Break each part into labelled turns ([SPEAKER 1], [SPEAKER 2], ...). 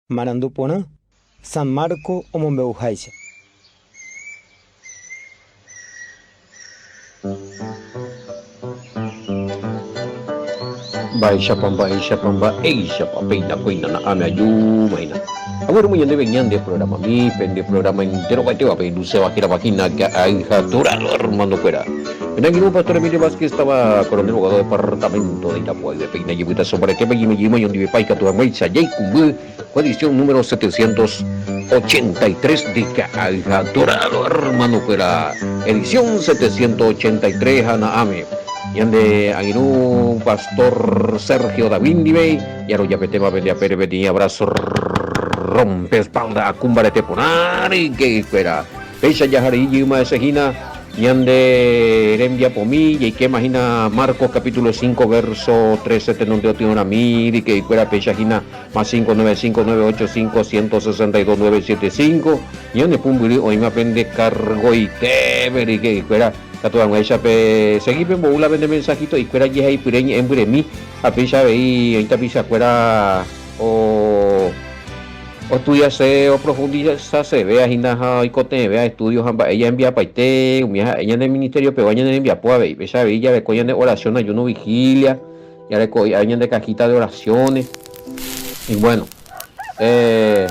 [SPEAKER 1] Marandu porã, San Marco omombe'uháicha.
[SPEAKER 2] Mba'éichapa, mba'éichapa, mba'éichapa péina kóina na'ãme ajúma hína. Aguerúma ñandéve ñande programami, pende programa enterovaitévape Luce hérava hína Ka'ay ha Dorado hermano-kuéra. Pene angirũ Pastor Emilio Vázquez táva Coronel Bogado departamento de Itapuáype péina jepyta sombaretépe jyma ñondivepa ikatu hag̃uáicha jaikũmby ko edición número 783 de Ka'ay ha Dorado hermano-kuéra edición 783 ha na'ãme ñande angirũ Pastor Sergio David ndive jarojapetéma pende apére peteĩ abrazo rompe espalda aku mbarete porã ryke'ykuéra. Péicha jaharei jeýma hese hína ñande rembiapomi, jaikéma hína Marcos capítulo 5 verso 13 tenonde otyõrami ryke'ykuéra péicha hína más 595 985 162 975 ñane pumbyry oĩma pende kargoitépe ryke'ykuéra katu hag̃uáicha pe segi pembou la pende mensajito ikuéra jehaipyre ñe'ẽmbyremi ha péicha avei oĩ tapichakuéra o Ostudiase, oprofundisaseve hína ha oikotevẽve estudio ha mba'e ñaembiapaite, umi ha'e ñane ministerio pegua ñane rembiapo avei. Péicha avei jareko ñane oración, ayuno, vigilia, jareko avei ñande cajita de oraciones. Y bueno, eh,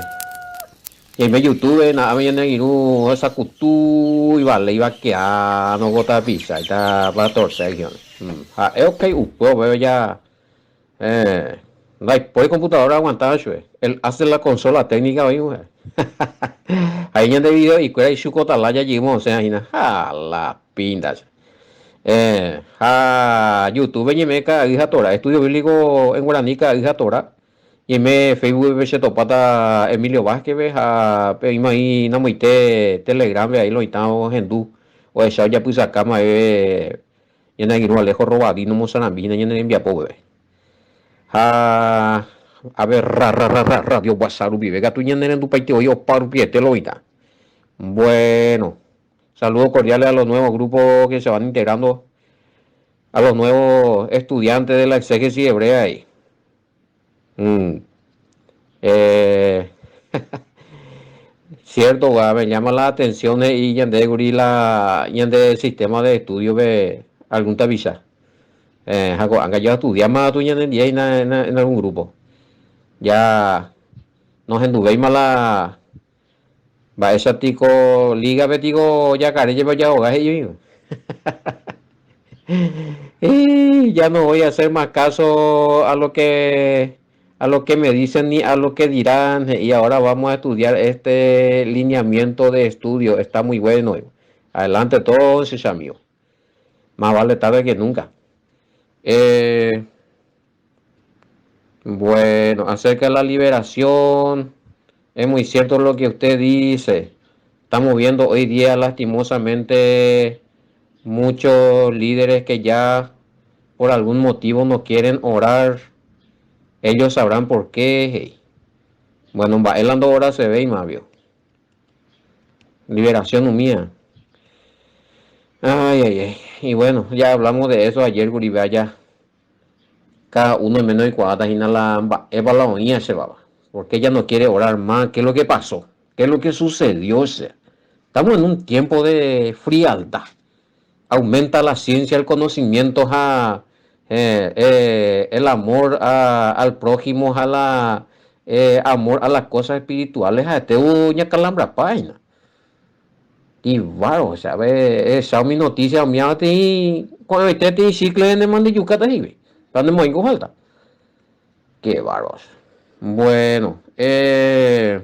[SPEAKER 2] ñaime YouTube, na'áme ñane angirũ ohesakutu, ivale ivakeáno ko tapicha, ita Pastor Sergio. Ha'e okái upe upépe ja Eh, ndaipóri computadora aguantáva chupe. El as de la consola técnica oĩ mujer. Ahí ñande video ikuéra ichukotala jajýmo osẽ hína. Ha la pinta che. Eh, ha YouTube ñeme ka'ay ha Torá. Estudio bíblico en guaraní ka'ay ha Torá. Ñeme Facebook pe che topáta Emilio Vázquez-pe ha pe oĩma oĩ namoite Telegram-pe ahí lo oĩta ohendu ohecha ojapysaka mave Ñane angirũ Alejo Robadino mosarambi hína ñane rembiapo peve. Ha ave ra ra ra ra radio WhatsApp rupive katu ñane rendupaite voi opa rupiete lo oĩta. Bueno, saludos cordiales a los nuevos grupos que se van integrando, a los nuevos estudiantes de la exégesis hebrea ahí. Mm. Eh, cierto, va, me llama la atención y ñande guri la ñande sistema de estudio pe algún tapicha. Eh, ha ko'ág̃a ya estudiáma tu ñane ndie en, en, en algún grupo. Ya nohenduvéima la mba'éicha tiko liga-pe tiko jakare jepe ojahoga he'i oĩva. Y ya no voy a hacer más caso a lo que a lo que me dicen ni a lo que dirán y ahora vamos a estudiar este lineamiento de estudio, está muy bueno. Adelante todos, amigos. Más vale tarde que nunca. Eh, bueno, acerca de la liberación, es muy cierto lo que usted dice. Estamos viendo hoy día lastimosamente muchos líderes que ya por algún motivo no quieren orar. Ellos sabrán por qué. Bueno, mba'e la ora se ve y vio. Liberación mía. Ay, ay, ay. Y bueno, ya hablamos de eso ayer, Guribea, ya. Cada uno menos oikuaáta hína la mba'épa la oĩva che baba. Porque ella no quiere orar más. ¿Qué es lo que pasó? ¿Qué es lo que sucedió? O sea, estamos en un tiempo de frialdad. Aumenta la ciencia, el conocimiento, ha, eh, eh, el amor a, al prójimo, a la eh, amor a las cosas espirituales, ha'ete ñacalambrapa hína. Ivaro, o sea, ve, esa umi noticia umi ateĩ ko'ẽvaite ateĩ chicle ne mandejukáta he'ive. Ta ne moĩngo falta. Qué bárbaro. Bueno, eh,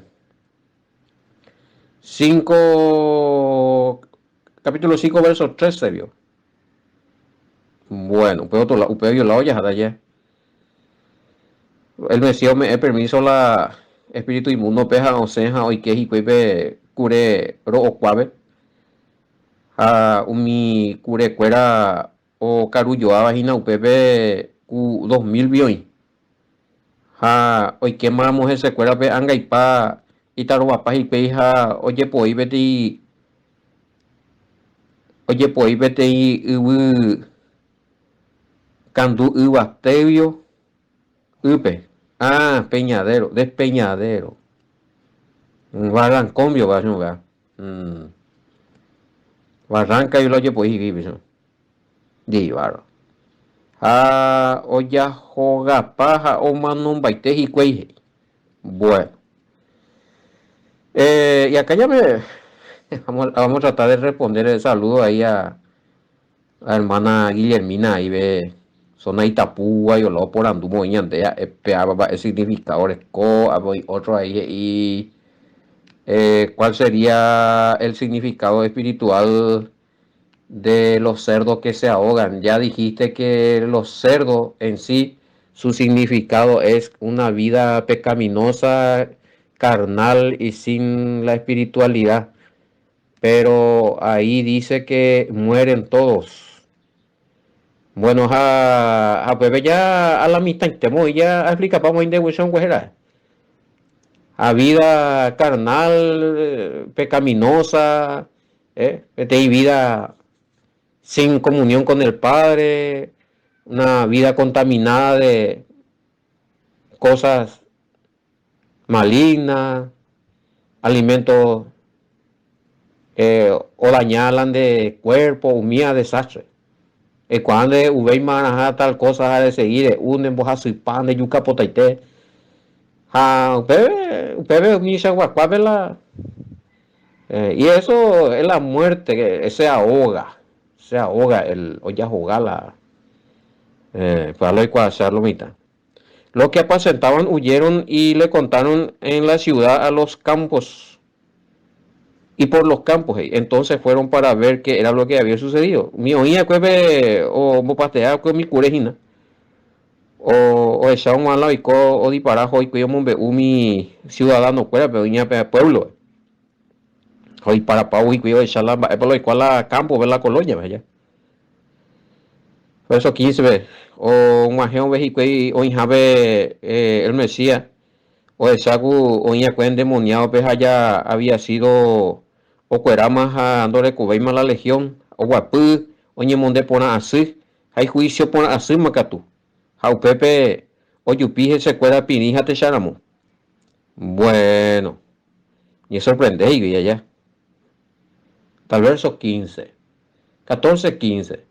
[SPEAKER 2] 5, capítulo 5, verso 13, vio. Bueno, upe otro lado, upe violado ya ya. El Mesías ome'ẽ permiso la espíritu inmundo-pe ha osẽ ha oike hikuái pe kure ro'okuápe. Ha umi kurekuéra okarujoáva hína upépe ku 2000-gui oĩ. Ha oikémaramo hesekuéra pe angaipa itarovapa hikuái ha ojepoi peteĩ ojepoi peteĩ yvy Kandu yvatéguio ýpe. Ah, peñadero, despeñadero. Barrancónbio va chupe. Barranca la ojepoi hikuái péicha. Ndivárõ. Ha ojahogapa ha omanombaite hikuái he'i. Bueno. Eh, y acá ya me vamos, vamos a tratar de responder el saludo ahí a la hermana Guillermina ahí ve zona Itapúa y oló porandu moĩ ñande ha'e peáva mba'e significado reko avei otro ahí he'i eh, cuál sería el significado espiritual de los cerdos que se ahogan. Ya dijiste que los cerdos en sí, su significado es una vida pecaminosa, carnal y sin la espiritualidad. Pero ahí dice que mueren todos. Bueno, ha, ha upépe ja a la mitãite voi ja aexplicapa voi nde guichón kuehe Ha vida carnal, pecaminosa, eh, peteĩ vida sin comunión con el Padre, una vida contaminada de cosas malignas, alimentos eh, odaña la nde cuerpo, umía desastre. Ekuaa nde uvéima araha tal cosa ha resegi re'u ne mbohasypa nde juka potaite. Ha upéve, upéve umi chaguakuápe la eh, y eso es la muerte que se ahoga, se ahoga el ojahoga la eh, upéva lo oikuaacha lo mitã. Los que apacentaban huyeron y le contaron en la ciudad a los campos y por los campos, he'i. Entonces fueron para ver qué era lo que había sucedido. Umi oĩ va'ekue pe ombopastea va'ekue umi kure hína, ohecha og̃uahã la oiko odipara ha oikuaa omombe'u umi ciudadano kuérape oĩva pe pueblo-pe. Ha odiparapávo hikuái ohecha la mba'épa la oikuaa la campo-pe la colonia-pe aja. Verso 15-pe, og̃uahẽ ove hikuái oĩhápe el Mesías, ohecha ku oĩ'akue endemoniado-pe ha ja había sido okueráma ha ndorekovéima la legión, oguapy oñemonde porã asy ha ijuicio porã asýma katu, ha upépe ojupi hesekuéra pirĩ ha techaramo. Bueno, ñesorprende hikuái aja. Hasta el verso 15. 14, 15.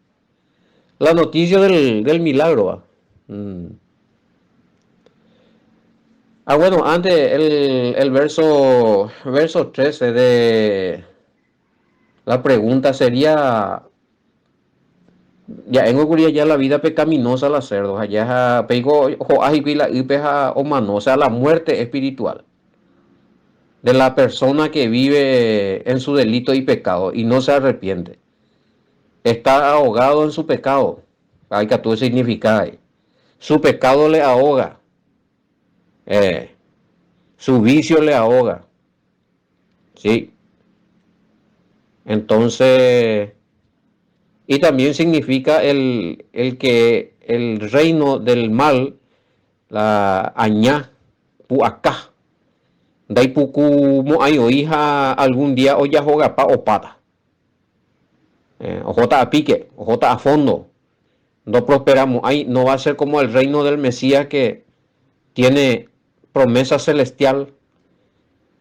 [SPEAKER 2] La noticia del, del milagro. ¿va? Mm. Ah, bueno, antes el, el verso, verso 13 de la pregunta sería, ja'éngo ya la vida pecaminosa la cerdo, allá peigo ho'a hikuái la ýpe ha omano, o sea, la muerte espiritual de la persona que vive en su delito y pecado y no se arrepiente. Está ahogado en su pecado. Ahí ikatu significa ahí. Su pecado le ahoga. Eh, su vicio le ahoga. ¿Sí? Entonces, y también significa el, el que el reino del mal, la aña, pu'aka, ndaipuku mo'ãi oĩ ha algún día ojahogapa opáta. Eh, ohóta a pique, ohóta a fondo. No prosperamo'ãi, no va a ser como el reino del Mesías que tiene promesa celestial,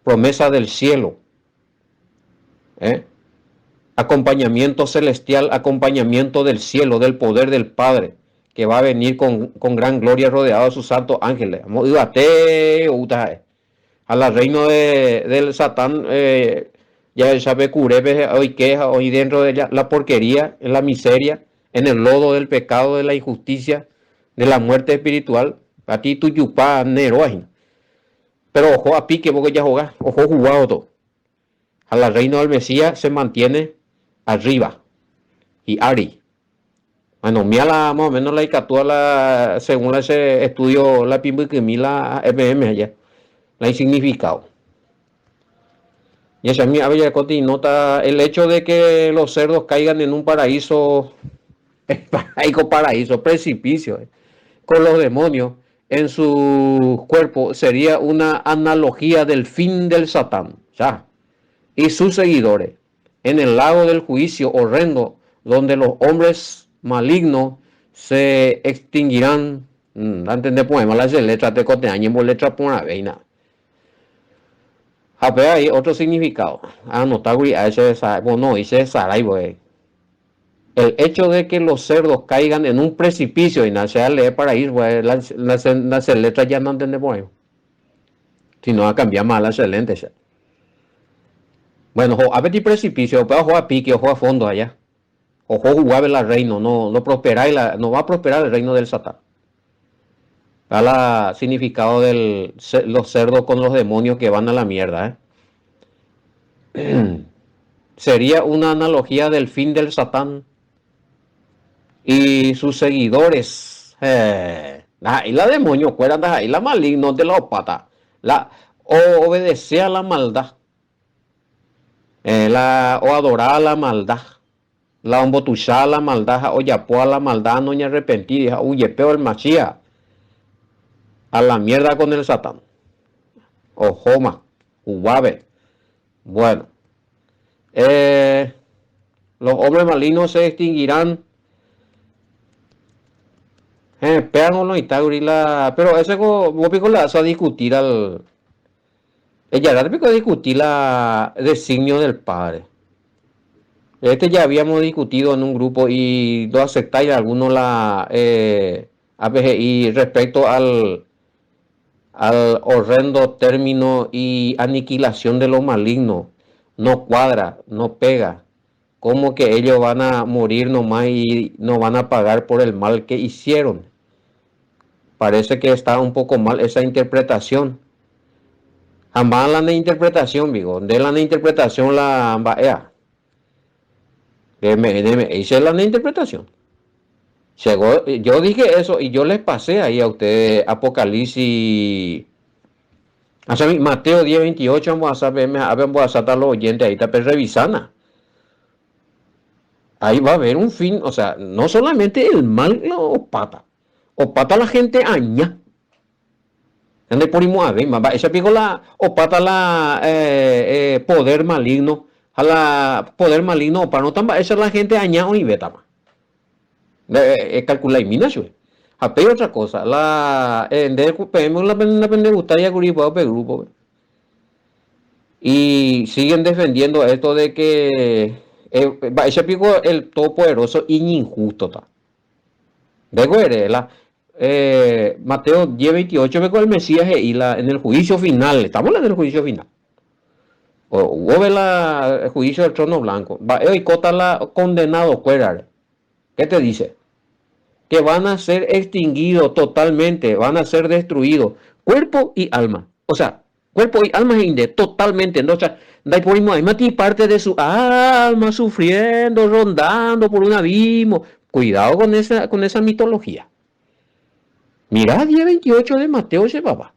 [SPEAKER 2] promesa del cielo. ¿Eh? Acompañamiento celestial, acompañamiento del cielo, del poder del Padre, que va a venir con, con gran gloria rodeado de sus santos ángeles. Amo yvate oúta ha'e. Ha la reino de, del Satán eh, jahecha pe kurépe oike ha oĩ dentro de la, la porquería, en la miseria, en el lodo del pecado, de la injusticia, de la muerte espiritual. Ati tujupa neróa hína. Pero oho a pique porque jahoga, oho jugado todo. Ha la reino del Mesías se mantiene arriba hi'ári. Bueno, umía la más o menos la ikatúva la según la ese estudio la pimbykymi la MM allá, la isignificado. Jahechami ave jarekóta nota el hecho de que los cerdos caigan en un paraíso, paraíso, paraíso, precipicio, con los demonios en su cuerpo sería una analogía del fin del Satán, ya, y sus seguidores, en el lago del juicio horrendo, donde los hombres malignos se extinguirán. Mm, antende poema la che letra tekotevẽ añemboletra porãve hína. Ha péva he'i otro significado. Anotákuri a'e che no oĩ che hesarái voi. El hecho de que los cerdos caigan en un precipicio, hína che alee paraíso pues la la che letra ya nantende porãi. Si no acambiáma la che lente che. Bueno, ho'a peteĩ precipicio, upéva oho a pique, oho a fondo allá. Oho huguápe la reino, no, no prosperái la, no va a prosperar el reino del Satán. Da la significado del los cerdos con los demonios que van a la mierda, eh. Sería una analogía del fin del Satán y sus seguidores. Eh, ndaha'éi la demonio kuéra, ndaha'éi la maligno nte la opáta, la oobedecea la maldad. La oadora la maldad, la ombotuicha la maldad ha ojapo la maldad noñarrepentíri ha ou jepe el Masías a la mierda con el Satán. Ohóma, huguápe. Bueno, eh, los hombres malignos se extinguirán. Eh, péango loĩtágui la, pero ese ko, vos piko la vas a discutir al Ejarã piko discuti la designio del Padre. Este ya habíamos discutido en un grupo y no aceptáis alguno la eh, ápe he'i respecto al, al horrendo término y aniquilación de los malignos. No cuadra, no pega. Cómo que ellos van a morir nomás y no van a pagar por el mal que hicieron? Parece que está un poco mal esa interpretación. Ha mal la interpretación, digo. De la interpretación la mba'éa. Deme, deme, hice la interpretación. Llegó, yo dije eso y yo les pasé ahí a ustedes Apocalipsis. Mateo 10, 28, vamos a ver, vamos a los oyentes ahí, está revisana. Ahí va a haber un fin, o sea, no solamente el mal lo opata, opata la gente aña. Ande por mba'éicha piko la opáta la eh, eh, poder maligno, ha la poder maligno opárõ mba'éicha la gente aña oĩvétama. Ecalculaimína chupe. Ha péi otra cosa, la nde peẽme la pendegustáiva kuri upe grupo-pe. Y siguen defendiendo esto de que mba'éicha piko el Todopoderoso iñinjústota. Ndéko ere la Mateo 10, 28 pe ko el Mesías he'i la en el juicio final, estamos hablando del juicio final. Oúve la juicio del trono blanco, mba'e oikóta la condenado kuérare. ¿Qué te dice? Que van a ser extinguidos totalmente, van a ser destruidos, cuerpo y alma. O sea, cuerpo y alma he'inde, totalmente. No, o sea, ndaiporimo'ãimati parte de su alma sufriendo, rondando por un abismo. Cuidado con esa, con esa mitología. Mira 10.28 de Mateo che papá.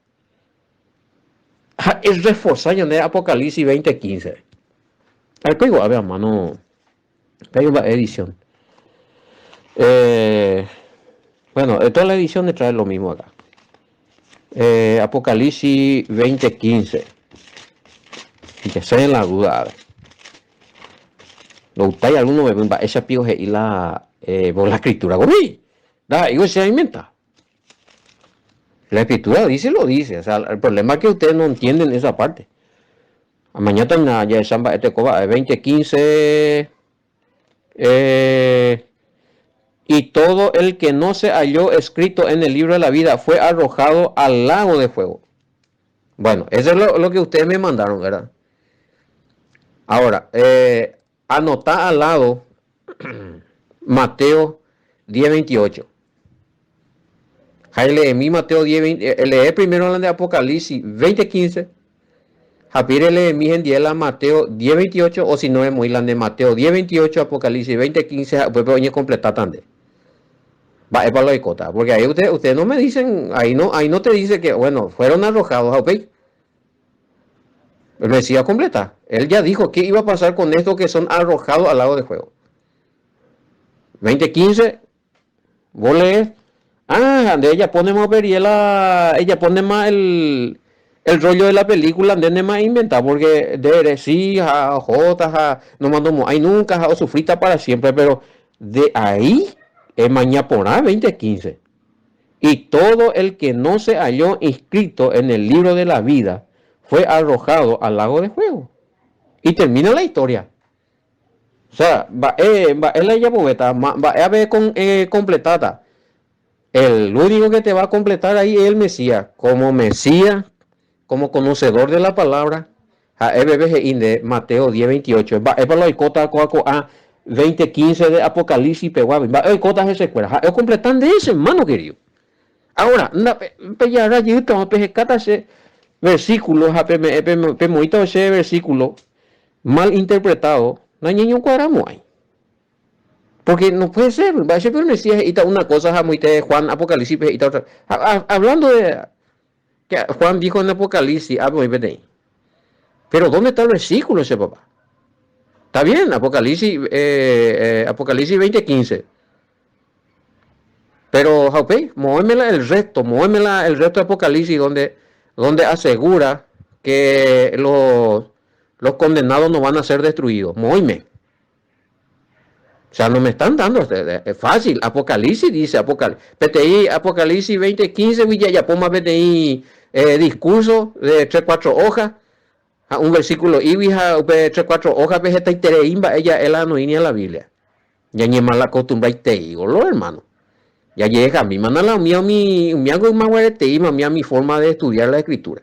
[SPEAKER 2] Ha es reforzar ñande Apocalipsis 20.15. Areko ave mano. Hay una edición. Eh, bueno, todas las ediciones traen lo mismo acá. Eh, Apocalipsis 20:15. Y que se en la duda. A ver. Lo gustáis alguno me mba'éicha piko he'i la eh, por la escritura gui. Ndaha'éi che aimenta. La escritura dice lo dice. O sea, el problema es que ustedes no entienden esa parte. Amañáta hína jahecha mba'e tekóva 20:15 eh, y todo el que no se halló escrito en el libro de la vida fue arrojado al lago de fuego. Bueno, eso es lo, lo que ustedes me mandaron, ¿verdad? Ahora, eh, anota al lado Mateo 10:28. Ha eleemi Mateo 10, 20, elee primero la de Apocalipsis 20:15. Ha pire eleemi hendie la Mateo 10:28 o si no emoĩ la de Mateo 10:28, Apocalipsis 20:15 ha upépe oñecompletáta nde. Mba'épa la oikóta? Porque ahí usted, ustedes no me dicen, ahí no, ahí no te dice que, bueno, fueron arrojados a upéi. El Mesías completa. Él ya dijo qué iba a pasar con estos que son arrojados al lago de fuego. 20:15, vos lees. Ah, de ella pone más la, ella pone más el, el rollo de la película, de más inventar, porque de sí, ja, j, ja, no mandó ahí nunca, ja, o sufrita para siempre, pero de ahí es mañana 20:15. Y todo el que no se halló inscrito en el libro de la vida Fue arrojado al lago de fuego. Y termina la historia. O sea, mba'e, mba'e la ijapovéta, mba'e ave con, eh, completáta. El único que te va a completar ahí es el Mesías. Como Mesías, como conocedor de la palabra, ha'e peve he'i nde Mateo 10, 28, mba'épa la oikóta kóa ko'ã 20, 15 de Apocalipsis peguágui, mba'e oikóta hesekuéra, ha'e okompleta nde che hermano querido. Ahora, pejarra jeýtava pehekáta che versículo ha peme'ẽ pemoĩtava che versículo mal interpretado, nañañokuadramo'ãi. Porque no puede ser, mba'éichapa el Mesías he'íta una cosa ha moite Juan Apocalipsis-pe he'íta otra. Ha hablando de que Juan dijo en Apocalipsis, ápe oĩ peteĩ. Pero ¿dónde está el versículo che papá? Está bien, Apocalipsis, eh, eh, Apocalipsis 20:15. Pero ha upéi, moémela el resto, moémela el resto de Apocalipsis donde, donde asegura que los, los condenados no van a ser destruidos. Moime. O sea, no me están dando, es fácil, Apocalipsis dice, Apocalipsis, peteĩ Apocalipsis 20, 15 gui jajapóma peteĩ eh, discurso de 3, 4 hojas, ha un versículo ígui ha upe 3, 4 hojas-pe hetaiterei mba'e ja'e la noĩri a la Biblia. Ñañemalacostumbraitei lo hermano. Jajehejamímana la umía umi umíango ymaguareteíma umía mi forma de estudiar la escritura.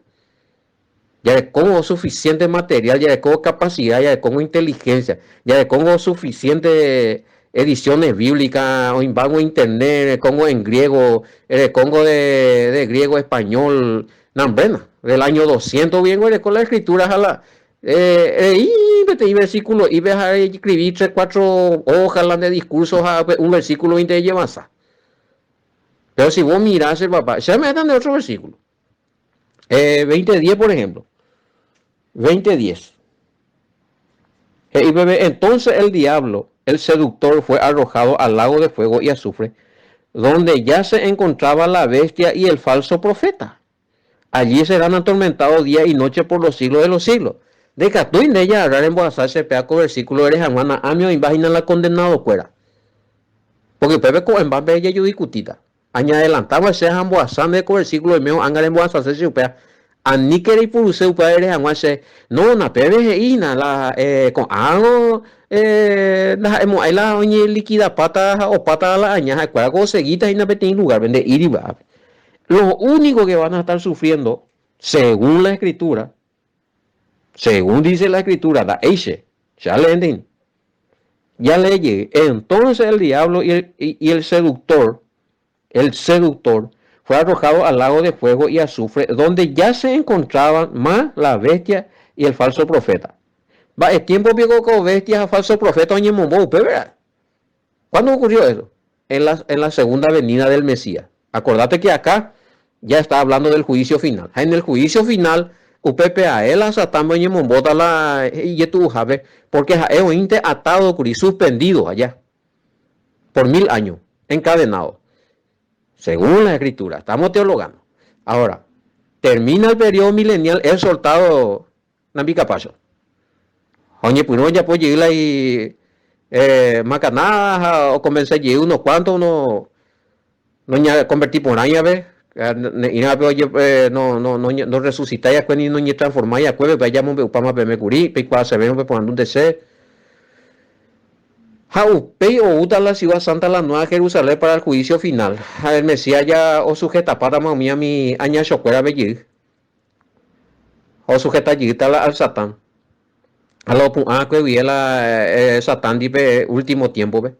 [SPEAKER 2] Jarekóvo suficiente material, jarekóvo capacidad, jarekóvo inteligencia, jarekóvo suficiente ediciones bíblicas, oĩmbávo internet, erekóngo en griego, erekóngo de, de griego español, nambréna, del año 200 bien ereko la escritura ha la eh, reí peteĩ versículo ipe ha escribí 3, 4 hojas la nde discurso ha un versículo inte ejevasa. Pero si vos mirás che papá, che ame'ẽta nde otro versículo. Eh, 20.10 por ejemplo. 20.10. He'i peve, entonces el diablo, el seductor, fue arrojado al lago de fuego y azufre, donde ya se encontraba la bestia y el falso profeta. Allí serán atormentados día y noche por los siglos de los siglos. Ndekatúi nde jaharra rembohasa che péa ko versículo ere hag̃ua na'ámi oĩmba hína la condenado-kuéra. Porque upépe ko'ẽmba pe jajudiscutíta. Añadelantáva che ha ambohasa nde ko versículo oimérõ ág̃a rembohasase che upéva, aníke reipuruse upéva ere hag̃ua che, No, napéve he'i hína la ko'ãgo ndaha'emo'ãi la oñelikidapáta ha opáta la aña, ha'ekuéra ko osegíta hína peteĩ lugárpe, nde'íriva ápe. Lo único que van a estar sufriendo, según la escritura, según dice la escritura, nda'éi che, che aleénte hína. Ya lee jey, Entonces el diablo y el, y el seductor, el seductor, fue arrojado al lago de fuego y azufre, donde ya se encontraban más la bestia y el falso profeta. Mba'e tiempo piko ko bestia ha falso profeta oñemombo upe, verdad? ¿Cuándo ocurrió eso? En la, en la segunda venida del Mesías. Acordate que acá ya está hablando del juicio final. Ha en el juicio final, upépe ae la Satánpe oñemombóta la ijetu'uhápe, porque ha'e oĩnte atado kuri, suspendido allá, por mil años, encadenado. Según la escritura, estamos teologando. Ahora, termina el periodo milenial, es soltado Nambi Capacho. Ha oñepyrũ ojapo jey la i macanada ha oconvence jey unos cuantos no noñaconverti porãi ave, ne'ĩrape oje no no no resucitái akue ni noñetransformái akue, upéva jamombe'upáma peme kuri, peikuaasevérõ peporandúnte che. Ha upéi oúta la ciudad santa la nueva Jerusalén para el juicio final, ha el Mesías ja osujetapátama umi ami añachokuérape jey. Ha osujeta jeýta la al Satán. Ha la opu'ã akue guie la Satán ndipe último tiémpope.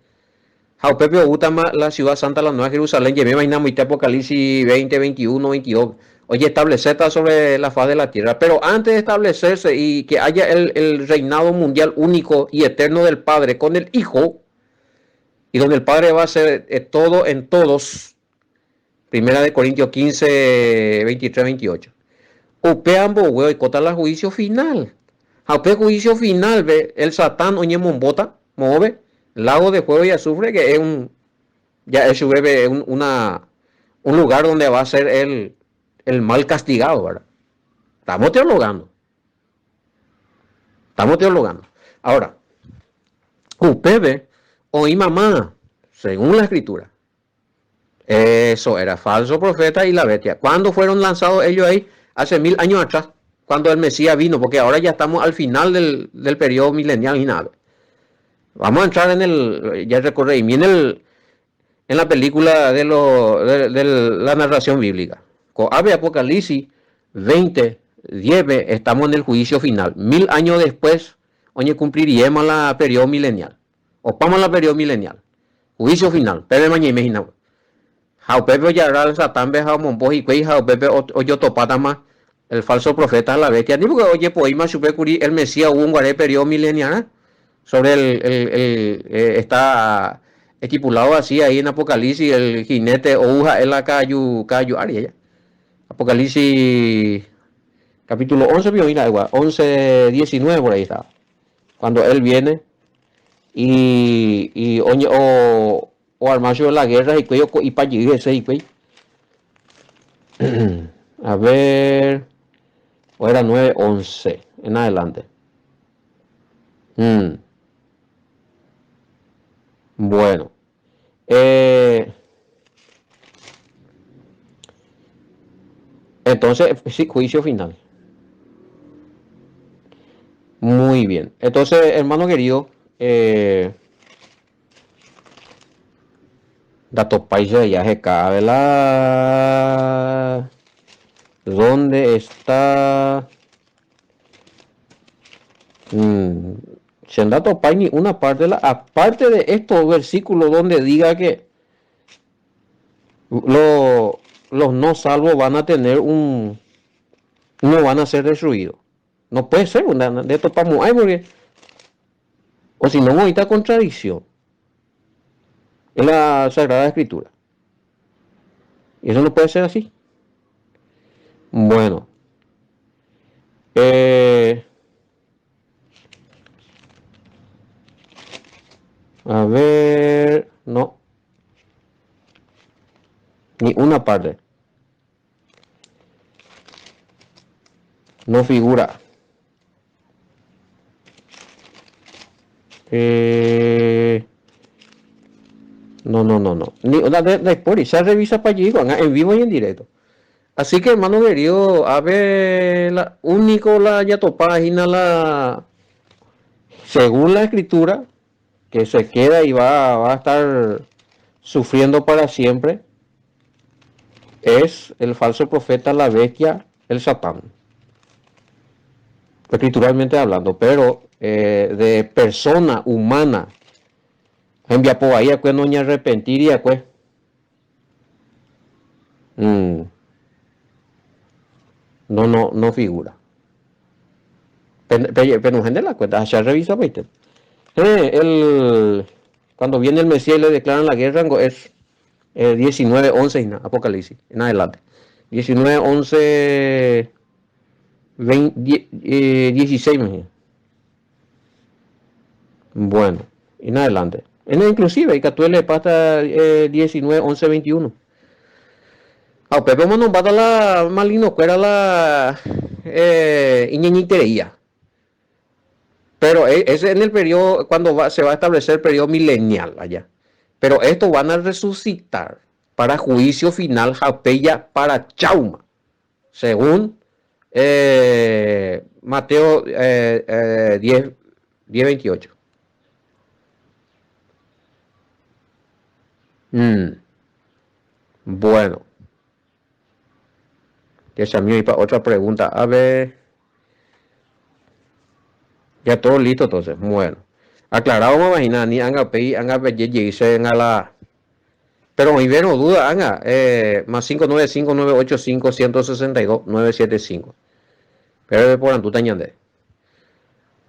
[SPEAKER 2] Ha upépe oútama la ciudad santa, la nueva Jerusalén, jevéva hína amoite Apocalipsis 20, 21, 22, ojeestableséta sobre la faz de la tierra. Pero antes de establecerse y que haya el, el reinado mundial único y eterno del Padre con el Hijo, y donde el Padre va a ser todo en todos, Primera de Corintios 15, 23, 28. Upe ambogue oikóta la juicio final. Ha upe juicio final-pe el Satán oñemombóta, moõve, lago de fuego y azufre, que es un, ja'e chupe un, una, un lugar donde va a ser el, el mal castigado, ¿verdad? Estamos teologando. Estamos teologando. Ahora, upépe oĩ mamá, según la escritura. Eso era falso profeta y la bestia. ¿Cuándo fueron lanzados ellos ahí? Hace mil años atrás. cuando el Mesías vino, porque ahora ya estamos al final del, del periodo milenial hína. Vamos a entrar en el, ya recorrí en el, en la película de, lo, de, de la narración bíblica. Ko'ápe Apocalipsis 20, 10 estamos en el juicio final. Mil años después, oñecumpliriéma la periodo milenial. Opáma la periodo milenial. Juicio final. Pévema ñaime hína. Ha upépe ojarra Satánpe ha omombo hikuái ha upépe ojotopátama el falso profeta ha la bestia. Ni porque ojepoíma chupe kuri el Mesías ou guare periodo milenial. Sobre el, el, el está estipulado así ahí en Apocalipsis, el jinete ou ha'e la ka'aju, ka'aju ári ella. Apocalipsis capítulo 11, pio oĩra ygua, 11, 19 por ahí está. Cuando él viene y, y oñe, o, oarma chupe la guerra hikuái oko'ipa jey hese hikuái. A ver, o era 9, 11, en adelante. Mm. Bueno. Eh, entonces, sí, juicio final. Muy bien. Entonces, hermano querido, eh, ndatopáicha jaheka la ¿Dónde está? Mm, che ndatopái ni una parte, la, aparte de estos versículos donde diga que lo, los no salvos van a tener un, no van a ser destruidos. No puede ser, de topamo'ãi porque o si no oĩta contradicción en la Sagrada Escritura. Y eso no puede ser así. Bueno. Eh, a ver, no. Ni una parte. No figura. Eh, no, no, no, no. Ni, de, de, por se revisa para allí, en vivo y en directo. Así que, hermano querido, a ver, la único la yatopa hína la, según la escritura, que se queda y va, va a estar sufriendo para siempre, es el falso profeta, la bestia, el Satán. Escrituralmente hablando, pero eh, de persona humana, hembiapo vai akue noñarrepentíri akue. Mm. No, no, no figura. Penuhẽ la cuenta, ya revisa paite. Eh, el, cuando viene el Mesías y le declaran la guerra, es eh, 19, 11, Apocalipsis, en adelante. 19, 11, 20, 16, eh, Bueno, en adelante. En inclusive, ikatu elepa hasta eh, 19, 11, 21. Ha upépe omonombáta la malignokuéra la eh, iñeñitereía. Pero e, ese en el periodo, cuando va, se va a establecer el periodo milenial allá. Pero estos van a resucitar para juicio final, japeya para chauma. Según eh, Mateo eh, 10, 10, 28. Mm. Bueno. Jechami oĩpa otra pregunta. A ver. Ya todo listo entonces. Bueno. Aclarado me imagina, ni anga pei, anga peje jey che anga la. Pero oĩvérõ duda anga, eh, más 595 985 162 975. Péro peporandúta ñande.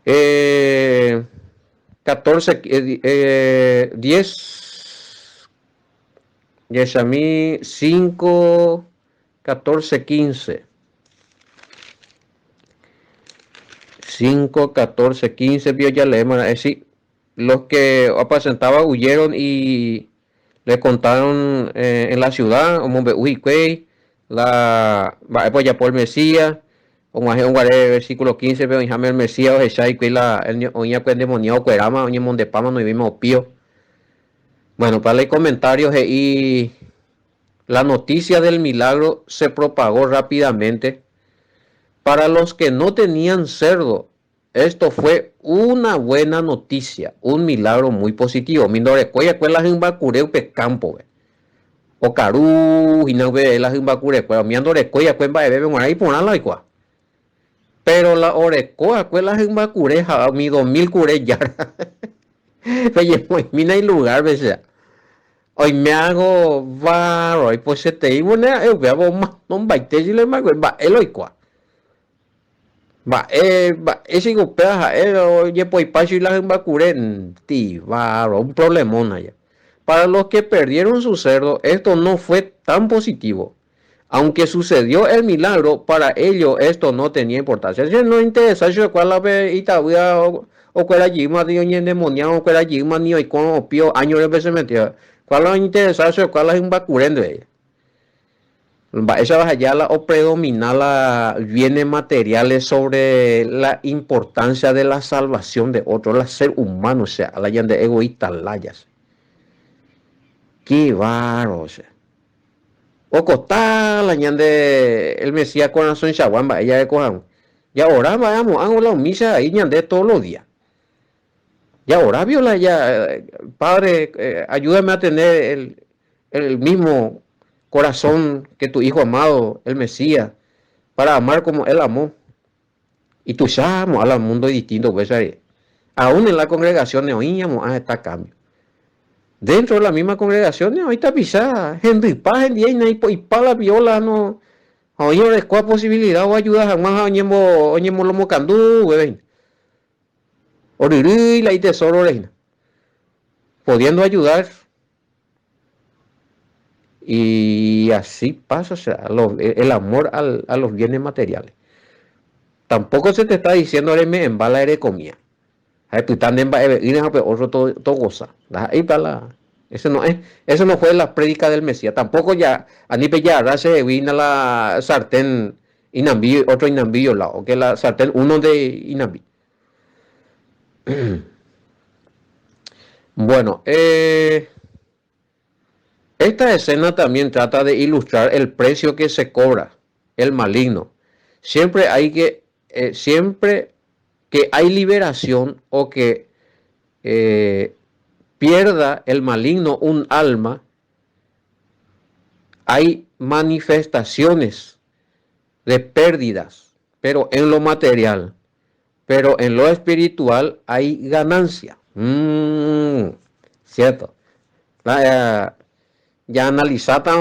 [SPEAKER 2] Eh, 14, eh, 10, jechami 5, 14, 15. 5, 14, 15, pio ya leemos, es decir, los que apacentaban huyeron y le contaron eh, en la ciudad, omombe'u hikuái, la mba'épa ojapo el Mesías, og̃uahẽ oguare versículo 15 pe oĩháme el Mesías ohecha hikuái la oĩakue endemoniado okueráma, oñemondepáma, noivéima opío. Bueno, para el comentario he'i la noticia del milagro se propagó rápidamente. Para los que no tenían cerdo, esto fue una buena noticia, un milagro muy positivo. Umi ndorekói va'ekue la hymba kure upe kámpope. Okaru hína upe la hymba kurekuéra, umíva ndorekói va'ekue mba'evépe g̃uarã iporã la oikuaa. Péro la oreko va'ekue la hymba kure ha umi 2000 kure jára, peñemoĩmína ilugárpe che. Oime'ãko várro ipochyeterei vone ha'e upéva omanombaite chile mba'e la oikuaa. Mba'e, mba'éichaiko upéva ha'e ojepoipa chugui la hymba kure? Tivárro, un problemón aja. Para los que perdieron su cerdo, esto no fue tan positivo. Aunque sucedió el milagro, para ellos esto no tenía importancia. Che no interesa chupekuéra la pe itavýa okuera jeýma ni oñendemoniárõ okuera jeýma ni oikórõ opío áñore pe cementerio. Kuál la ointeresa chupekuéra la hymba kure ndéve. Mba'éichapa aheja la opredomina la bienes materiales sobre la importancia de la salvación de otro, la ser humano, osea, la ñande egoísta laya. Qué bárbaro, osea. Okota la ñande el Mesías korasõichagua mba'e jareko hag̃ua. Jaora mba'e amo'ãngo la umícha ahí ñande todos los días. Jaora pio la ja, Padre, ayúdame a tener el, el mismo corazón que tu Hijo amado, el Mesías, para amar como Él amó. Y tuicha amo'ã la mundo distinto upéicha rire. Aún en la congregación oĩ amo'ã heta cambio. Dentro de la misma congregación oĩ tapicha hendypa hendie ipo'ipa la viola no ha oĩ orekóva posibilidad oayuda hag̃ua ha oñemolomokandu upépe hína. Oryrýi la itesórore hína. Pudiendo ayudar y así pasa, o sea, el amor al, a los bienes materiales. Tampoco se te está diciendo reme'ẽmba la erekomía. Ha epyta nde mba'eve'ỹre ha pe otro to, togoza. Ndaha'éipa la, eso no es, eso no fue la prédica del Mesías. Tampoco ya, ani pejagarra chehegui hína la sartén inambi, otro inambi violado, que la sartén uno nde inambi. Bueno, eh, esta escena también trata de ilustrar el precio que se cobra el maligno. Siempre hay que, eh, siempre que hay liberación o que eh, pierda el maligno un alma, hay manifestaciones de pérdidas, pero en lo material, pero en lo espiritual hay ganancia. Mm, cierto. La, ya analizata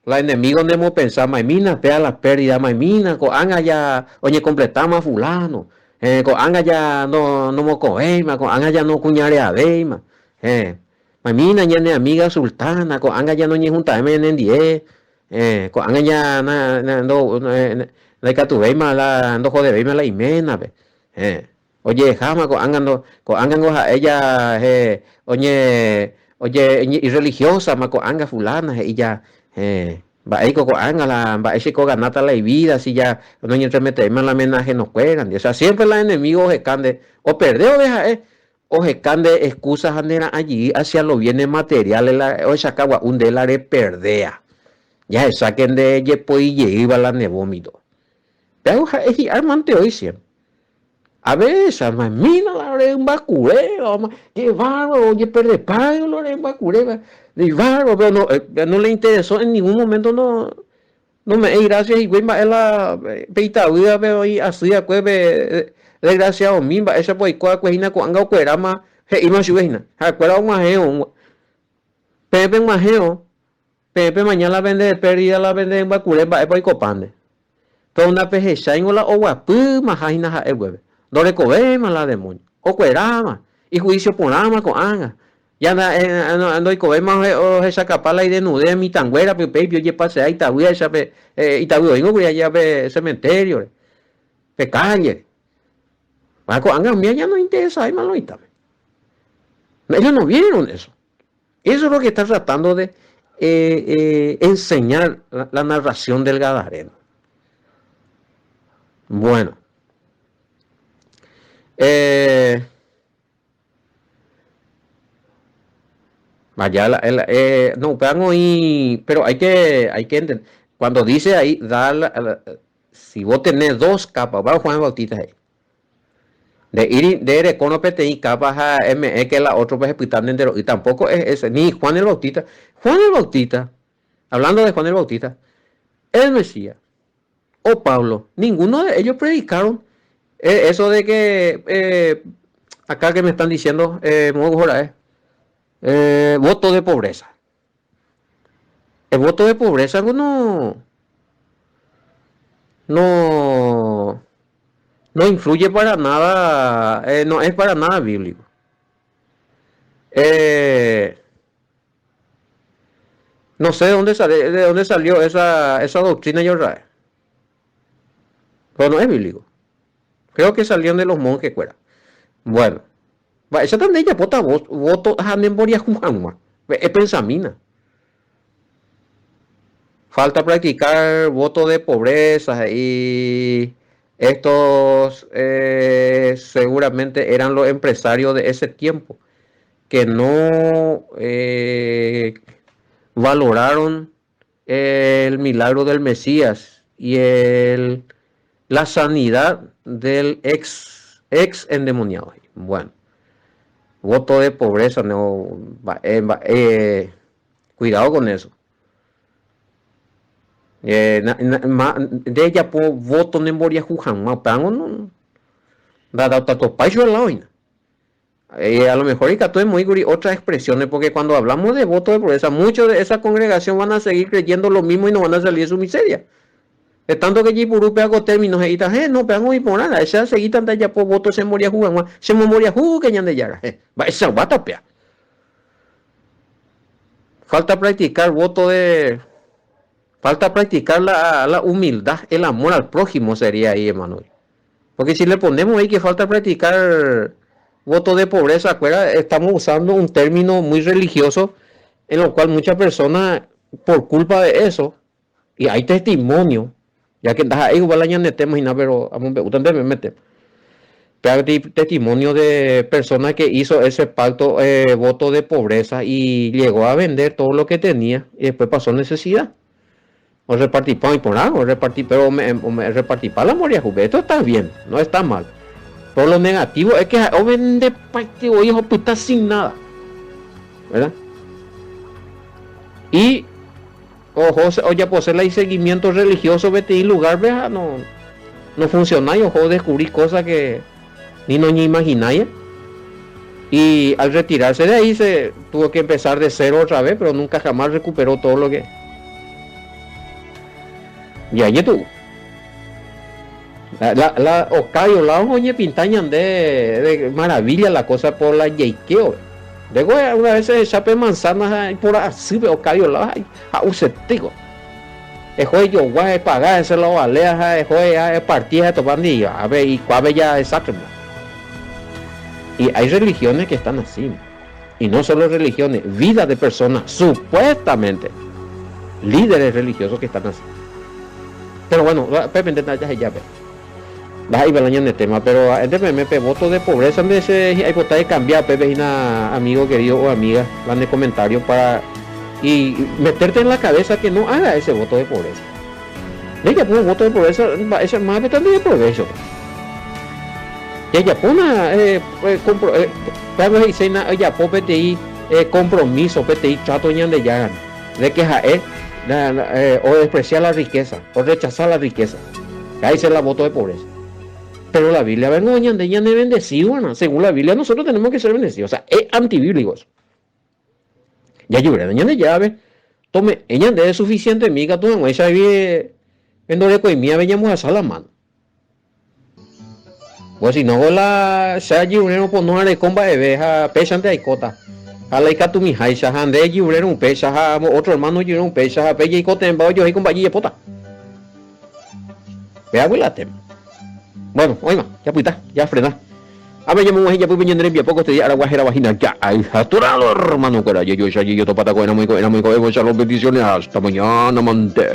[SPEAKER 2] la enemigo nemopensa maimína péa la pérdida maimína ko'ág̃a ja oñecompletáma fulano eh, ko'ág̃a ja no nomoko'ẽima ko'ág̃a ja nokuñareavéima eh, maimína ñane amiga sultana ko'ág̃a ja noñehunta'éma ñanendie eh, ko'ág̃a ja na, na, ndo, ndaikatuvéima la ndohodevéima la iménape eh, Ojehejáma ko'ág̃a ndo, ko'ág̃ango ha'e ja he oñe oje irreligiósama ko'ág̃a fulana he'i ja he mba'éiko ko'ág̃a la mba'éichaiko oganáta la ivida si ja noñentremetevéima la mena ajenokuérandi. Osea siémpre la enemigo oheka nde operde vove ha'e oheka nde excusa ha nera'ã jey hacia los bienes materiales la ohechaka gua'u nde la reperdea. Jahecháke nde jepoi jeýva la ne vómito. Péva ha'e hi'ármante oĩ siémpre. A veces, mamína la rymba kuréva, qué bárbaro, ojeperdepa la rymba kuréva, de bárbaro, pero no, eh, no le interesó en ningún momento no, no me'ẽi gracias hikuái mba'e la pe itavývape oĩ asy va'ekue pe desgraciadomi mba'éichapa oiko va'ekue hína ko'ág̃a okueráma he'íma chupe hína, ha'ekuéra og̃uahẽvo, peẽ peg̃uahẽvo, Peẽ pemaña la pende pérdida la pende rymba kure mba'épa oikopánte. Péro ndapehecháingo la oguapýmaha hína ha'e upépe. Ndorekovéima la demóño. Okueráma. Ihuísio porãma ko'ág̃a. Ja ndoikovéima ohechakapa la idenude mitãnguérape upéipi ojepasea itavýaicha pe itavy oĩngo kuri aja pe sementériore, pe kállere. Ha ko'ág̃a umíva ja nointeresáima lo mitãme. Ellos no vieron eso. Eso es lo que está tratando de eh, eh, enseñar la, la narración del Gadareno. Bueno. Eh, vaya, la, el, eh, no, upéva oĩ, pero hay que, hay que entender. Cuando dice ahí, da la, la Si vos tenés dos capas, va Juan Bautista he'i. Nde'íri nde erekórõ peteĩ capa ha eme'ẽ que la otro-pe hepyta nde ndero'y, tampoco es ese, ni Juan el Bautista. Juan el Bautista, hablando de Juan el Bautista, el Mesías, o Pablo, ninguno de ellos predicaron eso de que acá que me están diciendo, moõko ra'e, voto de pobreza. El voto de pobreza no, no, no influye para nada, no es para nada bíblico. No sé de dónde sale, de dónde salió esa, esa doctrina yo rae. Pero no es bíblico. Creo que salieron de los monjes fuera. Bueno. Mba'éichata nde ejapóta voto ha ne mboriahu hag̃ua? Epensamína. Falta practicar voto de pobreza, he'i estos seguramente eran los empresarios de ese tiempo que no valoraron el milagro del Mesías y el, la sanidad del ex, ex endemoniado. Bueno, voto de pobreza, no, mba'e, mba'e, cuidado con eso. Eh, na, na, ma, nde ejapo voto ne mboriahu hag̃ua, upévango no, ndatatopái chupe la oĩna. A lo mejor ikatu emoĩkuri otras expresiones, porque cuando hablamos de voto de pobreza, muchos de esa congregación van a seguir creyendo lo mismo y no van a salir de su miseria. De tanto que jaipuru péva ko término he'íta, He, no, péva oĩ porã, la che asegíta ndajapo voto che mboriahu hag̃ua, che momboriahúke Ñandejára. He, mba'eichaguáta péva. Falta practicar voto de... Falta practicar la, la humildad, el amor al prójimo sería ahí, hermano. Porque si le ponemos ahí que falta practicar voto de pobreza, acuerda, estamos usando un término muy religioso en lo cual muchas personas, por culpa de eso, y hay testimonio, ya que ndaha'éi igual la ñanetema hína, pero amombe'úta ndéve mete. Pe testimonio de personas que hizo ese pacto eh, voto de pobreza y llegó a vender todo lo que tenía y después pasó necesidad. Orepartipa oĩ porã, oreparti, pero ome'ẽ repartipa la mboriahúpe. Esto está bien, no está mal. Pero lo negativo es que ha'e ovendepaite voi opyta sin nada. ¿Verdad? Y oho ojapose la iseguimiento religioso peteĩ lugar-pe ha no, no funcionái, oho odescubri cosa que ni noñeimaginái. Y al retirarse de ahí se tuvo que empezar de cero otra vez, pero nunca jamás recuperó todo lo que... Y ahí estuvo. La, la, la okáguio lado oñepinta ñande de maravilla la cosa por la jeikeo. Luego una vez se echa pe manzana ha ipora asýpe okáguio lado ha ha'usetéko. Eho ejogua, epaga ese la ovalea ha eho eparti ha etopa ndi ápe ikuápe ja desastre. Y hay religiones que están así. Y no solo religiones, vida de personas supuestamente líderes religiosos que están así. Pero bueno, pépe jaheja pe. Ndaha'éiva la ñane tema, pero ha'énte peẽme pe voto de pobreza nde che hi'aipota ecambia pépe hína amigo querido o amiga la ne comentario para y meterte en la cabeza que no haga ese voto de pobreza. Nde japo voto de pobreza mba'éicha mávapeta nde deprovéchota. Jajapóna péva he'iséina ojapo peteĩ compromiso, peteĩ trato Ñandejárandi, de que ha'e odesprecia la riqueza, orrechasa la riqueza. He'ise la voto de pobreza. Pero la Biblia vengo ñande ñane bendecido, según la Biblia nosotros tenemos que ser bendecidos. O sea, es antibíblico eso. Jajurena Ñandejárape, tome'ẽ ñandéve suficientemi katu hag̃uáicha ndorekoimíave ñambohasa la mano. Pues si no la che ajurérõ pono areko mba'eve ha péichante aikóta. Ha la ikatumiháicha ha nde ejurérõ upéicha ha otro hermano ojurérõ upéicha ha pe jaikotevẽmba ojohéi ko mba'e jajapóta. Péagui la tema. Bueno, oĩma, japyta, jafrena. Ave ñamog̃uahẽ japýpe ñane rembiapo ko este día aragua hérava hína ja'ayhatorado hermano-kuéra. Jejoecha jejotopáta ko'ẽramo iko'ẽramo iko'ẽvo. Shalom bendiciones hasta mañana mante.